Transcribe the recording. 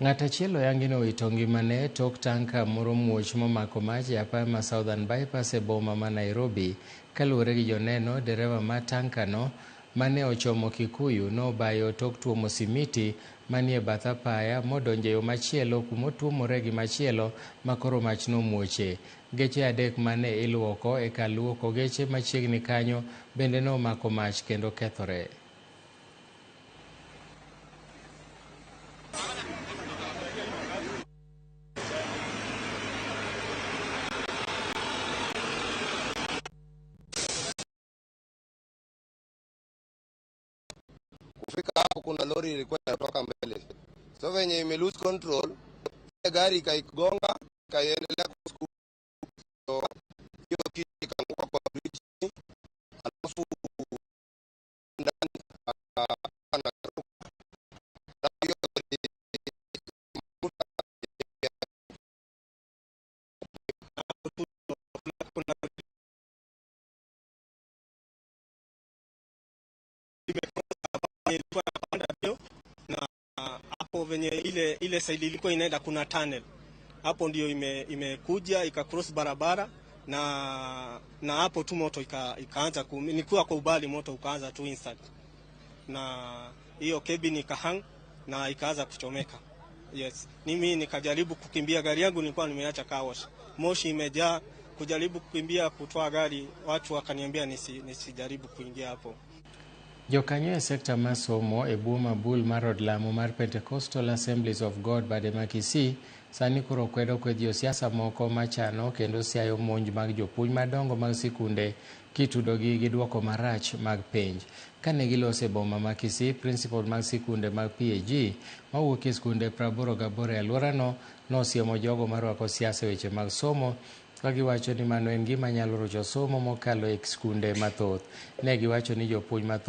Ng'at achiel oyangi ni owito ngimane tok tanka moro muoch momako mach e apaya ma Southern Bypass e boma ma Nairobi. Kaluwore gi joneno, dereva ma tanka no mane ochomo Kikuyu nobayo tok tuomo simiti manie bath apaya modonjo e yo machielo kumotuomore gi machielo ma koro mach nomuoche. Geche adek mane iluoko e kar luoko geche machiegni kanyo bende nomako mach kendo kethore. Kufika hapo kuna lori ilikuwa inatoka mbele, so venye ime lose control, ile gari ikaigonga, ikaendelea kusukuma, hiyo kitu ikaanguka kwa bridge, alafu ndani hiyo Ilikuwa inapanda mbio na hapo venye ile side ilikuwa inaenda kuna tunnel hapo ndio imekuja ika cross barabara na hapo tu moto ikaanza nikuwa kwa ubali moto ukaanza tu instant, na hiyo cabin ikahang na ikaanza kuchomeka. Yes, mimi nikajaribu kukimbia, gari yangu nilikuwa nimeacha car wash, moshi imejaa, kujaribu kukimbia kutoa gari, watu wakaniambia nisijaribu kuingia hapo. Jokanyo e sekta mar somo e bwo mabul mar od lamo mar Pentecostal Assemblies of God bade ma Kisii sani koro kwedo kweth josiasa moko machano kendo siayo monj mag jopuonj madongo mag sikunde kitudogi gi duoko marach mag penj. Kane giloso e boma ma Kisii, principal mag sikunde mag PAG mawuok e skunde 88 e alworano nosiemo jogo marwako siasa e weche mag somo ka giwacho ni mano en gima nyalo rocho somo mokalo e skunde mathoth. Ne giwacho ni jopuonj mathoth